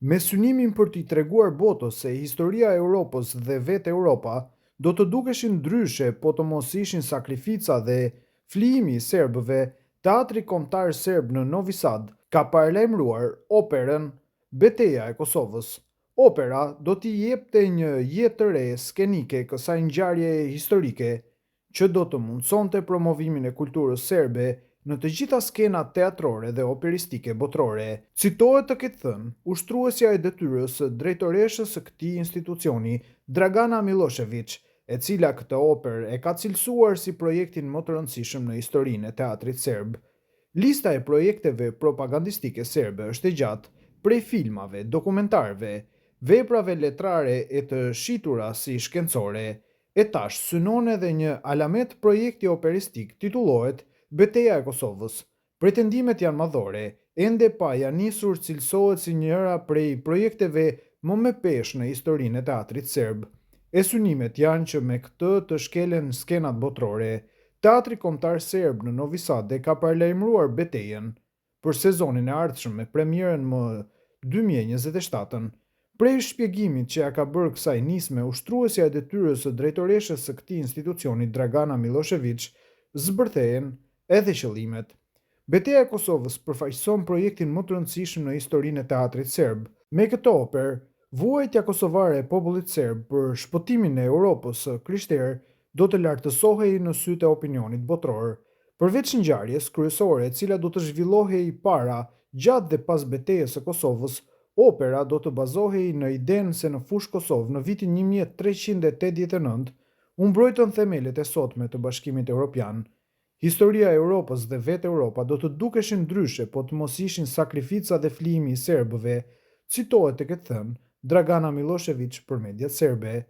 Me synimin për t'i treguar botës se historia e Europës dhe vetë Europa do të dukeshin ndryshe po të mos ishin sakrifica dhe flijimi i serbëve, Teatri Kombëtar Serb në Novi Sad ka paralajmëruar operën Beteja e Kosovës. Opera do t'i jepte një jetë të re skenike kësaj ngjarjeje historike, që do të mundësonte promovimin e kulturës serbe në të gjitha skenat teatrore dhe operistike botërore, citohet të ketë thënë ushtruesja e detyrës së drejtoreshës së këtij institucioni, Dragana Millosheviq, e cila këtë operë e ka cilësuar si projektin më të rëndësishëm në historinë e teatrit serb. Lista e projekteve propagandistike serbe është e gjatë, prej filmave, dokumentarëve, veprave letrare e të shitura si shkencore, e tash synon edhe një alamet projekti operistik titullohet Beteja e Kosovës. Pretendimet janë madhore, ende pa ia nisur cilësohet si njëra prej projekteve më me peshë në historinë e teatrit serb. E synimet janë që me këtë të shkelen skenat botërore. Teatri Kombëtar Serb në Novi Sad e ka paralajmëruar betejën për sezonin e ardhshëm me premierën më 2027-ën. Prej shpjegimit që ia ka bërë kësaj nisme ushtruesja e detyrës së drejtoreshës së këtij institucioni Dragana Millosheviq, zbërthehen edhe qëllimet. Beteja e Kosovës përfaqëson projektin më të rëndësishëm në historinë e teatrit serb. Me këtë operë, vuajtja kosovare e popullit serb për shpëtimin e Europës së krishterë do të lartësohej në sytë e opinionit botëror. Përveç ngjarjes kryesore e cila do të zhvillohej para, gjatë dhe pas betejës së Kosovës, opera do të bazohej në idenë se në Fushë Kosovë në vitin 1389 u mbrojtën themelet e sotme të Bashkimit Europian. Historia e Europës dhe vetë Europa do të dukeshin ndryshe po të mos ishin sakrifica dhe flijimi i serbëve, citohet të ketë thënë Dragana Millosheviq për mediat serbe.